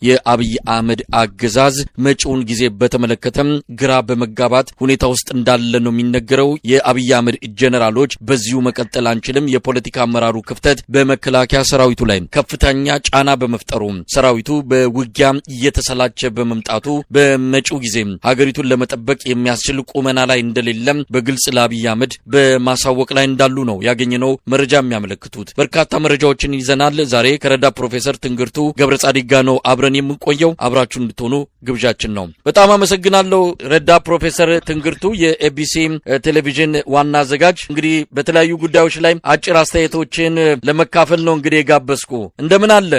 የአብይ አህመድ አገዛዝ መጪውን ጊዜ በተመለከተም ግራ በመጋባት ሁኔታ ውስጥ እንዳለ ነው የሚነገረው። የአብይ አህመድ ጀነራሎች በዚሁ መቀጠል አንችልም፣ የፖለቲካ አመራሩ ክፍተት በመከላከያ ሰራዊቱ ላይ ከፍተኛ ጫና በመፍጠሩ ሰራዊቱ በውጊያ እየተሰላቸ በመምጣቱ በመጪው ጊዜ ሀገሪቱን ለመጠበቅ የሚያስችል ቁመና ላይ እንደሌለም በግልጽ ለአብይ አህመድ በማሳወቅ ላይ እንዳሉ ነው ያገኘነው መረጃ የሚያመለክቱት። በርካታ መረጃዎችን ይዘናል። ዛሬ ከረዳት ፕሮፌሰር ትንግርቱ ገብረጻዲቅ ጋር ነው አብረን የምንቆየው። አብራችሁ እንድትሆኑ ግብዣችን ነው። በጣም አመሰግናለሁ ረዳት ፕሮፌሰር ትንግርቱ፣ የኤቢሲ ቴሌቪዥን ዋና አዘጋጅ። እንግዲህ በተለያዩ ጉዳዮች ላይ አጭር አስተያየቶችን ለመካፈል ነው እንግዲህ የጋበዝኩ። እንደምን አለ?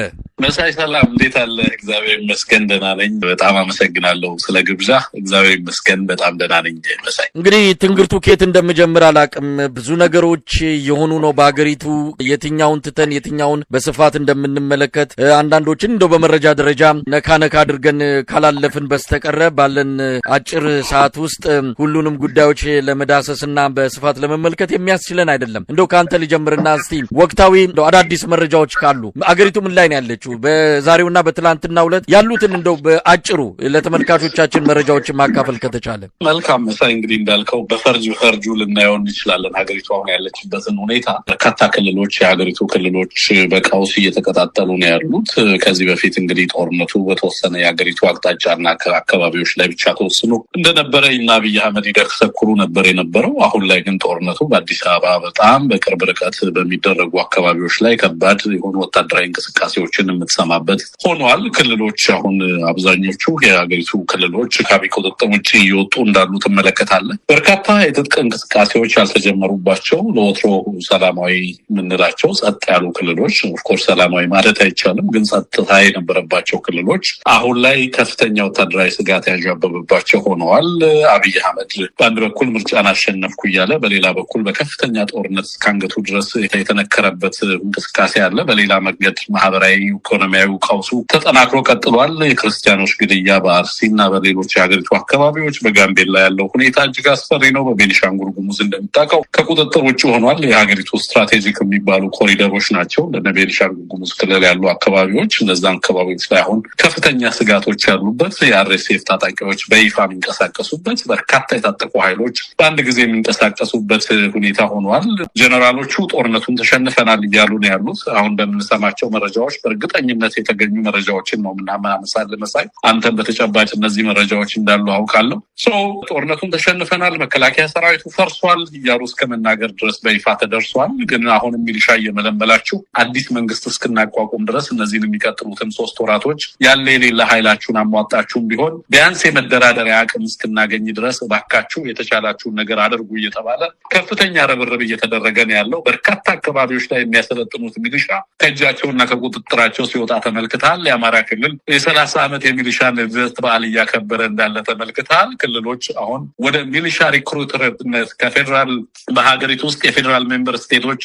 መሳይ ሰላም፣ እንዴት አለ? እግዚአብሔር ይመስገን ደህና ነኝ። በጣም አመሰግናለሁ ስለ ግብዣ። እግዚአብሔር ይመስገን በጣም ደህና ነኝ መሳይ። እንግዲህ ትንግርቱ ከየት እንደምጀምር አላቅም። ብዙ ነገሮች የሆኑ ነው በሀገሪቱ። የትኛውን ትተን የትኛውን በስፋት እንደምንመለከት፣ አንዳንዶችን እንደው በመረጃ ደረጃ ነካ ነካ አድርገን ካላለፍን በስተቀረ ባለን አጭር ሰዓት ውስጥ ሁሉንም ጉዳዮች ለመዳሰስና በስፋት ለመመልከት የሚያስችለን አይደለም። እንደው ከአንተ ልጀምርና እስቲ ወቅታዊ እንደው አዳዲስ መረጃዎች ካሉ፣ አገሪቱ ምን ላይ ነው ያለችው? በዛሬውና በትላንትናው ዕለት ያሉትን እንደው በአጭሩ ለተመልካቾቻችን መረጃዎችን ማካፈል ከተቻለ። መልካም መሳይ፣ እንግዲህ እንዳልከው በፈርጅ ፈርጁ ልናየው እንችላለን። ሀገሪቱ አሁን ያለችበትን ሁኔታ በርካታ ክልሎች፣ የሀገሪቱ ክልሎች በቀውስ እየተቀጣጠሉ ነው ያሉት። ከዚህ በፊት እንግዲህ ጦርነቱ በተወሰነ የሀገሪቱ አቅጣጫና አካባቢዎች ላይ ብቻ ተወስኖ እንደነበረ እና አብይ አህመድ ይደሰኩሩ ነበር የነበረው። አሁን ላይ ግን ጦርነቱ በአዲስ አበባ በጣም በቅርብ ርቀት በሚደረጉ አካባቢዎች ላይ ከባድ የሆኑ ወታደራዊ እንቅስቃሴዎችን የምትሰማበት ሆኗል። ክልሎች አሁን አብዛኞቹ የሀገሪቱ ክልሎች ከአብይ ቁጥጥር ውጭ እየወጡ እንዳሉ ትመለከታለህ። በርካታ የትጥቅ እንቅስቃሴዎች ያልተጀመሩባቸው፣ ለወትሮ ሰላማዊ የምንላቸው ጸጥ ያሉ ክልሎች፣ of course ሰላማዊ ማለት አይቻልም፣ ግን ጸጥታ የነበረባቸው ክልሎች አሁን ላይ ከፍተኛ ወታደራዊ ስጋት ያንዣበበባቸው ሆነዋል። አብይ አህመድ በአንድ በኩል ምርጫን አሸነፍኩ እያለ በሌላ በኩል በከፍተኛ ጦርነት እስከ አንገቱ ድረስ የተነከረበት እንቅስቃሴ አለ። በሌላ መንገድ ማህበራዊ ኢኮኖሚያዊ ቀውሱ ተጠናክሮ ቀጥሏል። የክርስቲያኖች ግድያ በአርሲ እና በሌሎች የሀገሪቱ አካባቢዎች፣ በጋምቤላ ያለው ሁኔታ እጅግ አስፈሪ ነው። በቤኒሻንጉል ጉሙዝ እንደምታውቀው ከቁጥጥር ውጭ ሆኗል። የሀገሪቱ strategic የሚባሉ ኮሪደሮች ናቸው እንደነ ቤኒሻንጉል ጉሙዝ ክልል ያሉ አካባቢዎች። እነዛን አካባቢዎች ላይ አሁን ከፍተኛ ስጋቶች ያሉበት፣ የ RSF ታጣቂዎች በይፋ የሚንቀሳቀሱበት፣ በርካታ የታጠቁ ኃይሎች በአንድ ጊዜ የሚንቀሳቀሱበት ሁኔታ ሆኗል። ጀነራሎቹ ጦርነቱን ተሸንፈናል እያሉ ነው ያሉት። አሁን በምንሰማቸው መረጃዎች፣ በእርግጠኝነት የተገኙ መረጃዎችን ነው የምናመሳል መሳይ። አንተም በተጨባጭ እነዚህ መረጃዎች እንዳሉ አውቃለሁ። So ጦርነቱን ተሸንፈናል፣ መከላከያ ሰራዊቱ ፈርሷል እያሉ እስከ መናገር ድረስ በይፋ ተደርሷል። ግን አሁንም ሚሊሻ እየመለመላችሁ አዲስ መንግስት እስክናቋቁም ድረስ እነዚህን የሚቀጥሉትን 3 ወራቶች ያለ የሌለ ኃይላችሁን አሟጣችሁም ቢሆን ቢያንስ የመደራደሪያ አቅም እስክናገኝ ድረስ እባካችሁ የተቻላችሁን ነገር አድርጉ እየተባለ ከፍተኛ ርብርብ እየተደረገ ነው ያለው። በርካታ አካባቢዎች ላይ የሚያሰለጥኑት ሚሊሻ ከእጃቸውና ከቁጥጥራቸው ሲወጣ ተመልክተሃል። የአማራ ክልል የ30 ዓመት የሚሊሻን ልደት በዓል እያከበረ እንዳለ ተመልክተሃል። ክልሎች አሁን ወደ ሚሊሻ recruiter ነት ከፌዴራል፣ በሀገሪቱ ውስጥ የፌዴራል member state ኦች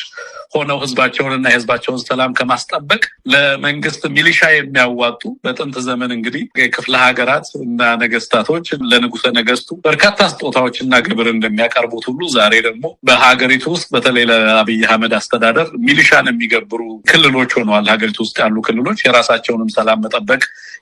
ሆነው ህዝባቸውንና የህዝባቸውን ሰላም ከማስጠበቅ ለመንግስት ሚሊሻ የሚያዋጡ፣ በጥንት ዘመን እንግዲህ የክፍለ ሀገራት እና ነገስታቶች ለንጉሰ ነገስቱ በርካታ ስጦታዎችና ግብር እንደሚያቀርቡት ሁሉ ዛሬ ደግሞ በሀገሪቱ ውስጥ በተለይ ለአብይ አህመድ አስተዳደር ሚሊሻን የሚገብሩ ክልሎች ሆነዋል። ሀገሪቱ ውስጥ ያሉ ክልሎች የራሳቸውንም ሰላም መጠበቅ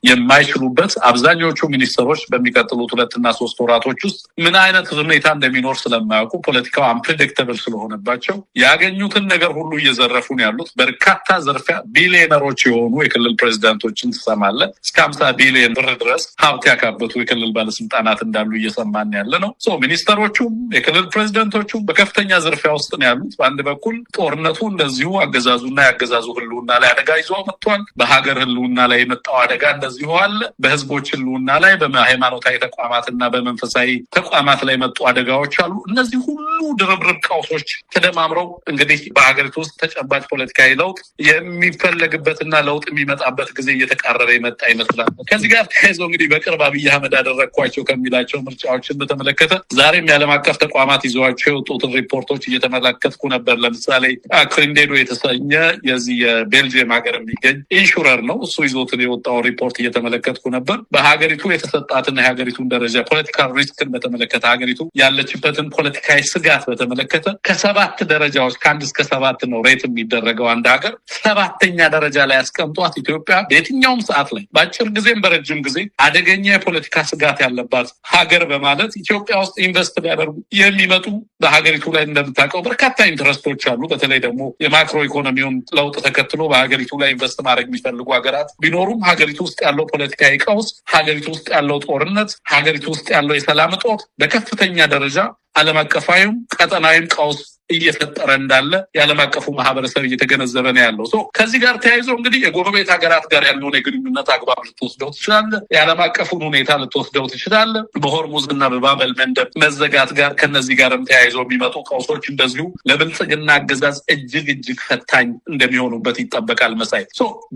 የማይችሉበት፣ አብዛኞቹ ሚኒስትሮች በሚቀጥሉት 2ና 3 ወራቶች ውስጥ ምን አይነት ሁኔታ እንደሚኖር ስለማያውቁ፣ ፖለቲካው unpredictable ስለሆነባቸው ያገኙትን ነገር ሁሉ እየዘረፉ ነው ያሉት። በርካታ ዘርፊያ፣ ቢሊዮነሮች የሆኑ የክልል ፕሬዚዳንቶችን ትሰማለህ። እስከ 50 ቢሊዮን ብር ድረስ ሀብት ያካበቱ የክልል ባለስልጣናት እንዳሉ እየሰማን ያለ ነው። So ሚኒስተሮቹም የክልል ፕሬዚደንቶቹም በከፍተኛ ዝርፊያ ውስጥ ነው ያሉት። በአንድ በኩል ጦርነቱ እንደዚሁ አገዛዙና የአገዛዙ ህልውና ላይ አደጋ ይዞ መጥቷል። በሀገር ህልውና ላይ የመጣው አደጋ እንደዚሁ አለ። በህዝቦች ህልውና ላይ፣ በሃይማኖታዊ ተቋማትና በመንፈሳዊ ተቋማት ላይ የመጡ አደጋዎች አሉ። እነዚህ ሁሉ ድርብርብ ቀውሶች ተደማምረው እንግዲህ በሀገሪቱ ውስጥ ተጨባጭ ፖለቲካዊ ለውጥ የሚፈለግበትና ለውጥ የሚመጣበት ጊዜ እየተቃረበ የመጣ ይመስላል። ከዚህ ጋር ተያይዞ እንግዲህ በቅርብ አብይ አህመድ አደረግኳቸው ከሚላቸው ምርጫዎችን በተመለከተ ዛሬም የዓለም አቀፍ ተቋማት ይዘዋቸው የወጡትን ሪፖርቶች እየተመለከትኩ ነበር። ለምሳሌ አክሪንዴዶ የተሰኘ የዚህ የቤልጅየም ሀገር የሚገኝ insurer ነው። እሱ ይዞትን የወጣውን ሪፖርት እየተመለከትኩ ነበር። በሀገሪቱ የተሰጣትና የሀገሪቱን ደረጃ political risk ን በተመለከተ፣ ሀገሪቱ ያለችበትን ፖለቲካዊ ስጋት በተመለከተ ከሰባት ደረጃዎች ከአንድ እስከ ሰባት በ4 ነው rate የሚደረገው አንድ ሀገር። 7ኛ ደረጃ ላይ ያስቀምጧት ኢትዮጵያ በየትኛውም ሰዓት ላይ በአጭር ጊዜም በረጅም ጊዜ አደገኛ የፖለቲካ ስጋት ያለባት ሀገር በማለት ኢትዮጵያ ውስጥ invest ሊያደርጉ የሚመጡ በሀገሪቱ ላይ እንደምታውቀው በርካታ interest ኦች አሉ። በተለይ ደግሞ የማክሮ ኢኮኖሚውን ለውጥ ተከትሎ በሀገሪቱ ላይ invest ማድረግ የሚፈልጉ ሀገራት ቢኖሩም ሀገሪቱ ውስጥ ያለው ፖለቲካዊ ቀውስ፣ ሀገሪቱ ውስጥ ያለው ጦርነት፣ ሀገሪቱ ውስጥ ያለው የሰላም እጦት በከፍተኛ ደረጃ ዓለም አቀፋዊም ቀጠናዊም ቀውስ እየፈጠረ እንዳለ የዓለም አቀፉ ማህበረሰብ እየተገነዘበ ነው ያለው። ከዚህ ጋር ተያይዞ እንግዲህ የጎረቤት ሀገራት ጋር ያለውን የግንኙነት አግባብ ልትወስደው ትችላለህ። የዓለም አቀፉን ሁኔታ ልትወስደው ትችላለህ። በሆርሙዝ እና በባበል መንደብ መዘጋት ጋር ከነዚህ ጋርም ተያይዞ የሚመጡ ቀውሶች እንደዚሁ ለብልጽግና አገዛዝ እጅግ እጅግ ፈታኝ እንደሚሆኑበት ይጠበቃል። መሳይ፣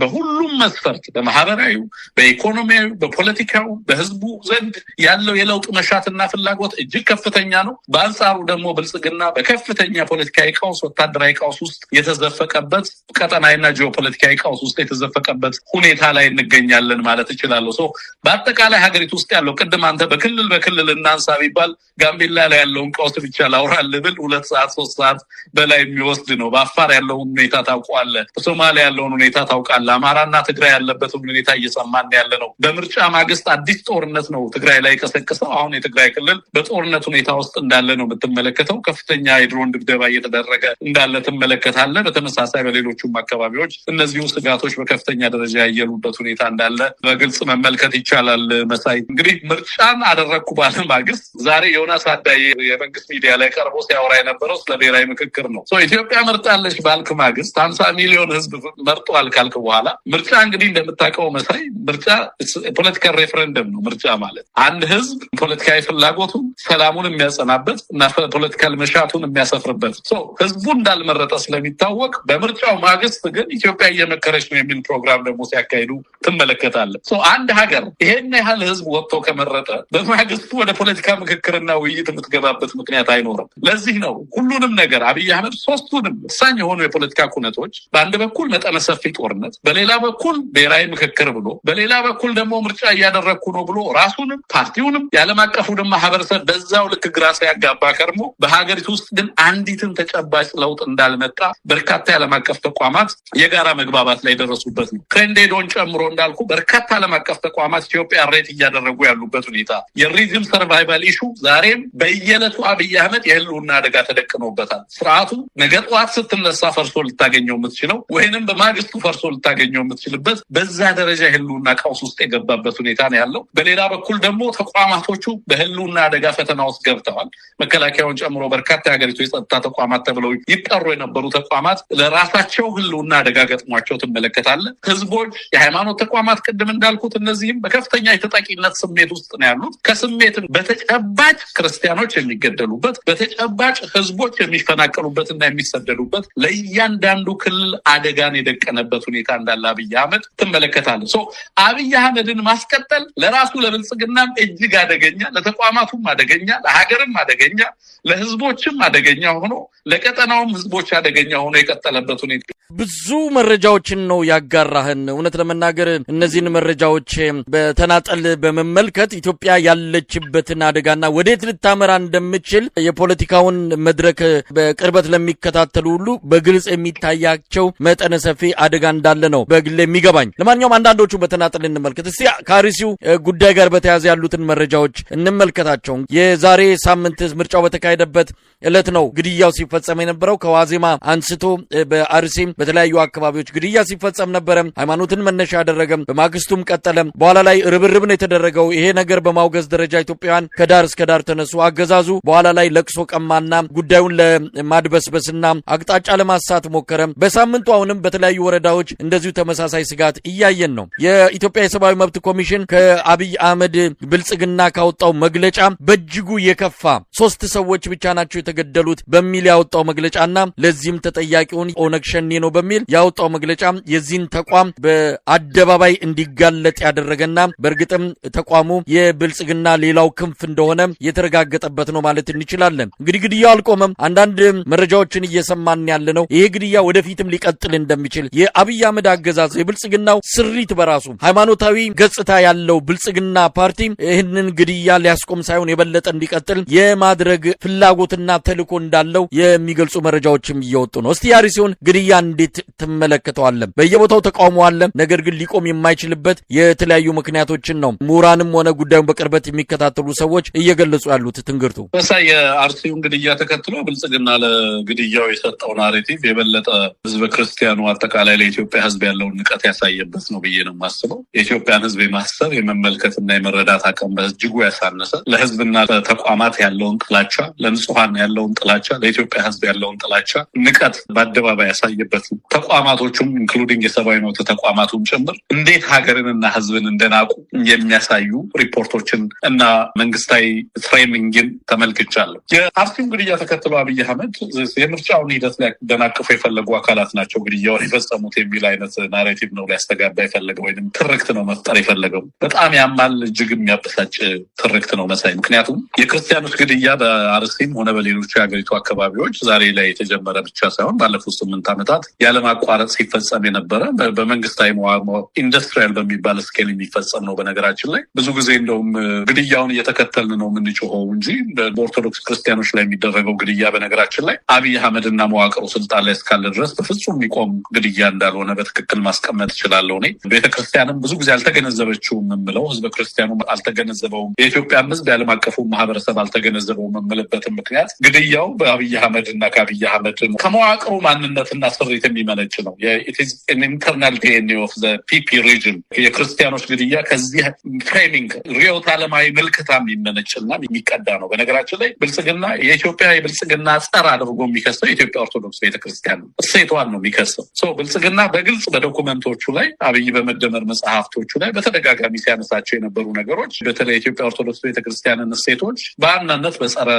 በሁሉም መስፈርት በማህበራዊው፣ በኢኮኖሚያዊ፣ በፖለቲካው፣ በህዝቡ ዘንድ ያለው የለውጥ መሻትና ፍላጎት እጅግ ከፍተኛ ነው። በአንጻሩ ደግሞ ብልጽግና በከፍተኛ ፖለቲካዊ ቀውስ፣ ወታደራዊ ቀውስ ውስጥ የተዘፈቀበት፣ ቀጠናዊና ጂኦፖለቲካዊ ቀውስ ውስጥ የተዘፈቀበት ሁኔታ ላይ እንገኛለን ማለት እችላለሁ። በአጠቃላይ ሀገሪቱ ውስጥ ያለው፣ ቅድም አንተ በክልል በክልል እናንሳ ቢባል ጋምቤላ ላይ ያለውን ቀውስ ብቻ ላውራልህ ብል 2 ሰዓት 3 ሰዓት በላይ የሚወስድ ነው። በአፋር ያለውን ሁኔታ ታውቀዋለህ። በሶማሊያ ያለውን ሁኔታ ታውቃለህ። አማራና ትግራይ ያለበትን ሁኔታ እየሰማን ያለ ነው። በምርጫ ማግስት አዲስ ጦርነት ነው ትግራይ ላይ የቀሰቀሰው። አሁን የትግራይ ክልል በጦርነት ሁኔታ ውስጥ እንዳለ ነው የምትመለከተው። ከፍተኛ የድሮን ድብደባ እየተደረገ እንዳለ ትመለከታለህ። በተመሳሳይ በሌሎቹም አካባቢዎች እነዚሁ ስጋቶች በከፍተኛ ደረጃ ያየሉበት ሁኔታ እንዳለ በግልጽ መመልከት ይቻላል። መሳይ፣ እንግዲህ ምርጫን አደረግኩ ባለ ማግስት ዛሬ ዮናስ አዳዬ የመንግስት ሚዲያ ላይ ቀርቦ ሲያወራ የነበረው ስለ ብሔራዊ ምክክር ነው። ኢትዮጵያ መርጣለች ባልክ ማግስት፣ 50 ሚሊዮን ህዝብ መርጧል ካልክ በኋላ፣ ምርጫ እንግዲህ እንደምታውቀው መሳይ፣ ምርጫ political referendum ነው። ምርጫ ማለት አንድ ህዝብ ፖለቲካዊ ፍላጎቱን፣ ሰላሙን የሚያጸናበት እና political መሻቱን የሚያሰፍርበት፣ ህዝቡ እንዳልመረጠ ስለሚታወቅ በምርጫው ማግስት ግን ኢትዮጵያ እየመከረች ነው የሚል ፕሮግራም ደግሞ ሲያካሂዱ ትመለከታለህ። አንድ ሀገር ይሄን ያህል ህዝብ ወጥቶ ከመረጠ በማግስቱ ወደ ፖለቲካ ምክክርና ውይይት የምትገባበት ምክንያት አይኖርም። ለዚህ ነው ሁሉንም ነገር አብይ አህመድ ሶስቱንም ወሳኝ የሆኑ የፖለቲካ ኩነቶች፣ በአንድ በኩል መጠነ ሰፊ ጦርነት፣ በሌላ በኩል ብሔራዊ ምክክር ብሎ፣ በሌላ በኩል ደግሞ ምርጫ እያደረግኩ ነው ብሎ ራሱንም ፓርቲውንም የዓለም አቀፉንም ማህበረሰብ በዛው ልክ ግራ ሲያጋባ ከርሞ በሀገሪቱ ውስጥ ግን አንዲትም ተጨባጭ ለውጥ እንዳልመጣ በርካታ የዓለም አቀፍ ተቋማት የጋራ መግባባት ላይ የደረሱበት ነው። ክሬንዴዶን ጨምሮ እንዳልኩ በርካታ ዓለም አቀፍ ተቋማት ኢትዮጵያ rate እያደረጉ ያሉበት ሁኔታ፣ የ regime survival issue ዛሬም በየዕለቱ አብይ አህመድ የህልውና አደጋ ተደቅኖበታል። ስርዓቱ ነገ ጠዋት ስትነሳ ፈርሶ ልታገኘው የምትችለው ወይንም በማግስቱ ፈርሶ ልታገኘው የምትችልበት በዛ ደረጃ የህልውና ቀውስ ውስጥ የገባበት ሁኔታ ነው ያለው። በሌላ በኩል ደግሞ ተቋማቶቹ በህልውና አደጋ ፈተና ውስጥ ገብተዋል። መከላከያውን ጨምሮ በርካታ የሀገሪቱ የጸጥታ ተቋማት ተብለው ይጠሩ የነበሩ ተቋማት ለራሳቸው ህልውና አደጋ ገጥሟቸው ትመለከታለህ። ህዝቦች፣ የሃይማኖት ተቋማት ቅድም እንዳልኩት እነዚህም በከፍተኛ የተጠቂነት ስሜት ውስጥ ነው ያሉት። ከስሜትም በተጨባጭ ክርስቲያኖች የሚገደሉበት፣ በተጨባጭ ህዝቦች የሚፈናቀሉበትና የሚሰደዱበት፣ ለእያንዳንዱ ክልል አደጋን የደቀነበት ሁኔታ እንዳለ አብይ አህመድ ትመለከታለህ። So አብይ አህመድን ማስቀጠል ለራሱ ለብልጽግናም እጅግ አደገኛ፣ ለተቋማቱም አደገኛ፣ ለሀገርም አደገኛ፣ ለህዝቦችም አደገኛ ሆኖ፣ ለቀጠናውም ህዝቦች አደገኛ ሆኖ የቀጠለበት ሁኔታ ብዙ መረጃዎችን ነው ያጋራህን። እውነት ለመናገር እነዚህን መረጃዎች በተናጠል በመመልከት ኢትዮጵያ ያለችበትን አደጋና ወዴት ልታመራ እንደምትችል የፖለቲካውን መድረክ በቅርበት ለሚከታተሉ ሁሉ በግልጽ የሚታያቸው መጠነ ሰፊ አደጋ እንዳለ ነው በግሌ የሚገባኝ። ለማንኛውም አንዳንዶቹ በተናጠል እንመልከት። እስቲ ከአርሲው ጉዳይ ጋር በተያያዘ ያሉትን መረጃዎች እንመልከታቸው። የዛሬ ሳምንት ምርጫው በተካሄደበት ዕለት ነው ግድያው ሲፈጸም የነበረው። ከዋዜማ አንስቶ በአርሲ በተለያዩ አካባቢዎች ግድያ ሲፈጸም ነበረ። ሃይማኖትን መነሻ ያደረገ፣ በማግስቱም ቀጠለ። በኋላ ላይ ርብርብ ነው የተደረገው። ይሄ ነገር በማውገዝ ደረጃ ኢትዮጵያውያን ከዳር እስከ ዳር ተነሱ። አገዛዙ በኋላ ላይ ለቅሶ ቀማና ጉዳዩን ለማድበስበስና አቅጣጫ ለማሳት ሞከረ። በሳምንቱ አሁንም በተለያዩ ወረዳዎች እንደዚሁ ተመሳሳይ ስጋት እያየን ነው። የኢትዮጵያ የሰብአዊ መብት ኮሚሽን ከአብይ አህመድ ብልጽግና ካወጣው መግለጫ በእጅጉ የከፋ፣ ሶስት ሰዎች ብቻ ናቸው የተገደሉት በሚል ያወጣው መግለጫና ለዚህም ተጠያቂውን ኦነግ ሸኔ ነው በሚል ያወጣው መግለጫ የዚህን ተቋም በአደባባይ እንዲጋለጥ ያደረገና በእርግጥም ተቋሙ የብልጽግና ሌላው ክንፍ እንደሆነ የተረጋገጠበት ነው ማለት እንችላለን። እንግዲህ ግድያው አልቆመም። አንዳንድ መረጃዎችን እየሰማን ያለ ነው። ይሄ ግድያ ወደፊትም ሊቀጥል እንደሚችል፣ የአብይ አህመድ አገዛዝ የብልጽግናው ስሪት በራሱ ሃይማኖታዊ ገጽታ ያለው ብልጽግና ፓርቲ ይህንን ግድያ ሊያስቆም ሳይሆን የበለጠ እንዲቀጥል የማድረግ ፍላጎትና ተልዕኮ እንዳለው እንዳለው የሚገልጹ መረጃዎችም እየወጡ ነው። እስቲ የአርሲውን ግድያ እንዴት ትመለከተዋለህ? በየቦታው ተቃውሞ አለ። ነገር ግን ሊቆም የማይችልበት የተለያዩ ምክንያቶችን ነው ምሁራንም ሆነ ጉዳዩን በቅርበት የሚከታተሉ ሰዎች እየገለጹ ያሉት። ትንግርቱ። መሳይ፣ የአርሲውን ግድያ ተከትሎ ብልጽግና ለግድያው የሰጠው narrative የበለጠ ህዝበ ክርስቲያኑ፣ አጠቃላይ ለኢትዮጵያ ህዝብ ያለውን ንቀት ያሳየበት ነው ብዬ ነው የማስበው። የኢትዮጵያን ህዝብ የማሰብ፣ የመመልከትና የመረዳት አቅም በእጅጉ ያሳነሰ፣ ለህዝብና ተቋማት ያለውን ጥላቻ፣ ለንጹሐን ያለውን ጥላቻ፣ ለኢትዮጵያ ህዝብ ያለውን ጥላቻ፣ ንቀት በአደባባይ ያሳየበት ነው። ተቋማቶቹም including የሰብአዊ መብት ተቋማቱም ጭምር እንዴት ሀገርንና ህዝብን እንደናቁ የሚያሳዩ ሪፖርቶችን እና መንግስታዊ framing ን ተመልክቻለሁ። የአርሲውን ግድያ ተከትሎ አብይ አህመድ የምርጫውን ሂደት ሊያደናቅፉ የፈለጉ አካላት ናቸው ግድያውን የፈጸሙት የሚል አይነት narrative ነው ሊያስተጋባ የፈለገው ወይም ትርክት ነው መፍጠር የፈለገው። በጣም ያማል፣ እጅግ የሚያበሳጭ ትርክት ነው መሳይ። ምክንያቱም የክርስቲያኖች ግድያ በአርሲም ሆነ በሌሎቹ የሀገሪቱ አካባቢዎች ዛሬ ላይ የተጀመረ ብቻ ሳይሆን ባለፉት 8 ዓመታት ያለማቋረጥ ሲፈጸም የነበረ፣ በመንግስታዊ industrial በሚባል scale የሚፈጸም ነው። በነገራችን ላይ ብዙ ጊዜ እንደውም ግድያውን እየተከተልን ነው የምንጮኸው እንጂ በኦርቶዶክስ ክርስቲያኖች ላይ የሚደረገው ግድያ በነገራችን ላይ አብይ አህመድ እና መዋቅሩ ስልጣን ላይ እስካለ ድረስ በፍጹም የሚቆም ግድያ እንዳልሆነ በትክክል ማስቀመጥ እችላለሁ። እኔ ቤተክርስቲያንም ብዙ ጊዜ አልተገነዘበችውም የምለው፣ ህዝበ ክርስቲያኑ አልተገነዘበውም፣ የኢትዮጵያም ህዝብ፣ የዓለም አቀፉ ማህበረሰብ አልተገነዘበውም የምልበትን ምክንያት ግድያው በአብይ አህመድ እና ከአብይ አህመድ ከመዋቅሩ ማንነትና ስሪት የሚመነጭ ነው። Internal DNA of PP regime። የክርስቲያኖች ግድያ ከዚህ framing፣ ርዕዮተ ዓለማዊ ምልከታ የሚመነጭና የሚቀዳ ነው። በነገራችን ላይ ብልጽግና የኢትዮጵያ የብልጽግና ጸር አድርጎ የሚከሰው የኢትዮጵያ ኦርቶዶክስ ቤተክርስቲያን ነው። እሴቷን ነው የሚከሰው። ብልጽግና በግልጽ በ document ኦቹ ላይ፣ አብይ በመደመር መጽሐፍቶቹ ላይ በተደጋጋሚ ሲያነሳቸው የነበሩ ነገሮች በተለይ የኢትዮጵያ ኦርቶዶክስ ቤተክርስቲያንን እሴቶች በዋናነት በጸረ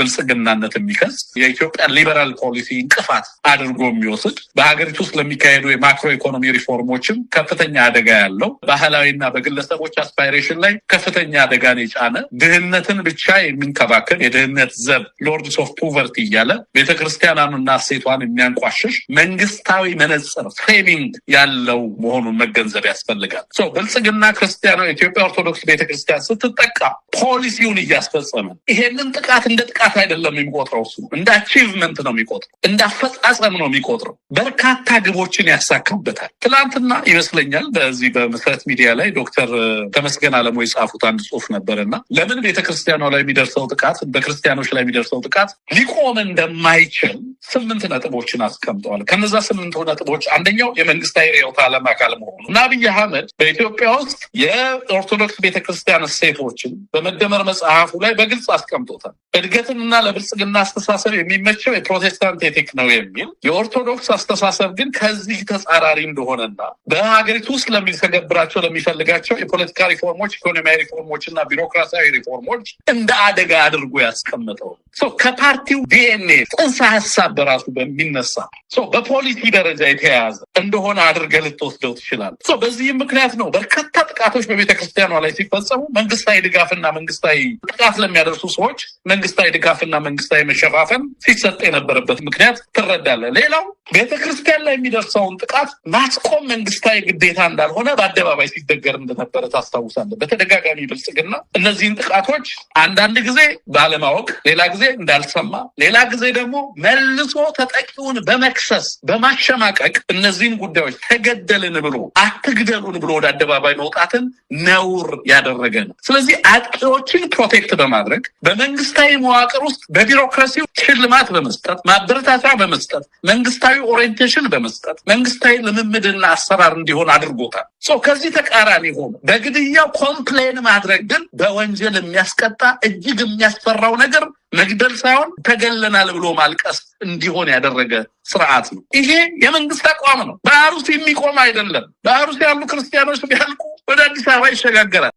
ብልጽግናነት የሚከስ፣ የኢትዮጵያን liberal policy እንቅፋት አድርጎ የሚወስድ፣ በሀገሪቱ ውስጥ ለሚካሄዱ የ macro economy ሪፎርሞችም ከፍተኛ አደጋ ያለው፣ ባህላዊና በግለሰቦች aspiration ላይ ከፍተኛ አደጋን የጫነ፣ ድህነትን ብቻ የሚንከባከብ፣ የድህነት ዘብ lords of poverty እያለ ቤተክርስቲያኗንና እሴቷን የሚያንቋሽሽ መንግስታዊ መነጽር framing ያለው መሆኑን መገንዘብ ያስፈልጋል። ብልጽግና ክርስቲያኗ የኢትዮጵያ ኦርቶዶክስ ቤተክርስቲያን ስትጠቃ ፖሊሲውን እያስፈጸመ፣ ይሄንን ጥቃት እንደ ጥቃት አይደለም የሚቆጥረው፣ እሱ እንደ achievement ነው የሚቆጥረው፣ እንደ አፈጻጸም ነው የሚቆጥረው። በርካታ ግቦችን ያሳካበታል። ትናንትና ይመስለኛል በዚህ በመሰረት ሚዲያ ላይ ዶክተር ተመስገን አለሙ የጻፉት አንድ ጽሁፍ ነበር እና ለምን ቤተክርስቲያኗ ላይ የሚደርሰው ጥቃት፣ በክርስቲያኖች ላይ የሚደርሰው ጥቃት ሊቆም እንደማይችል ስምንት ነጥቦችን አስቀምጠዋል። ከነዛ ስምንቱ ነጥቦች አንደኛው የመንግስታዊ ርዕዮተ ዓለም አካል መሆኑ እና አብይ አህመድ በኢትዮጵያ ውስጥ የኦርቶዶክስ ቤተክርስቲያን እሴቶችን በመደመር መጽሐፉ ላይ በግልጽ አስቀምጦታል። እድገትንና ለብልጽግና አስተሳሰብ የሚመቸው የፕሮቴስታንት ethic ነው የሚል፣ የኦርቶዶክስ አስተሳሰብ ግን ከዚህ ተጻራሪ እንደሆነና በሀገሪቱ ውስጥ ለሚተገብራቸው፣ ለሚፈልጋቸው የፖለቲካ ሪፎርሞች፣ ኢኮኖሚያዊ ሪፎርሞች እና ቢሮክራሲያዊ ሪፎርሞች እንደ አደጋ አድርጎ ያስቀመጠው፣ ከፓርቲው ዲኤንኤ ጽንሰ ሀሳብ በራሱ በሚነሳ በፖሊሲ ደረጃ የተያያዘ እንደሆነ አድርገህ ልትወስደው ትችላለህ። በዚህም ምክንያት ነው በርካታ ጥቃቶች በቤተ ክርስቲያኗ ላይ ሲፈጸሙ መንግስታዊ ድጋፍና መንግስታዊ ጥቃት ለሚያደርሱ ሰዎች መንግስታዊ ድጋፍና መንግስታዊ መሸፋፈን ሲሰጥ የነበረበት ምክንያት ትረዳለህ። ሌላው ቤተክርስቲያን ላይ የሚደርሰውን ጥቃት ማስቆም መንግስታዊ ግዴታ እንዳልሆነ በአደባባይ ሲነገር እንደነበረ ታስታውሳለህ። በተደጋጋሚ ብልጽግና እነዚህን ጥቃቶች አንዳንድ ጊዜ ባለማወቅ፣ ሌላ ጊዜ እንዳልሰማ፣ ሌላ ጊዜ ደግሞ መልሶ ተጠቂውን በመክሰስ፣ በማሸማቀቅ እነዚህን ጉዳዮች ተገደልን ብሎ፣ አትግደሉን ብሎ ወደ አደባባይ መውጣትን ነውር ያደረገ ነው። ስለዚህ አጥቂዎችን protect በማድረግ፣ በመንግስታዊ መዋቅር ውስጥ በቢሮክራሲው ሽልማት በመስጠት፣ ማበረታቻ በመስጠት፣ መንግስታዊ orientation በመስጠት፣ መንግስታዊ ልምምድና አሰራር እንዲሆን አድርጎታል። ከዚህ ተቃራኒ ሆኖ በግድያው complain ማድረግ ግን በወንጀል የሚያስቀጣ፣ እጅግ የሚያስፈራው ነገር መግደል ሳይሆን ተገለናል ብሎ ማልቀስ እንዲሆን ያደረገ ስርዓት ነው። ይሄ የመንግስት አቋም ነው። በአሩሲ የሚቆም አይደለም። በአሩሲ ያሉ ክርስቲያኖች ቢያልቁ ወደ አዲስ አበባ ይሸጋገራል።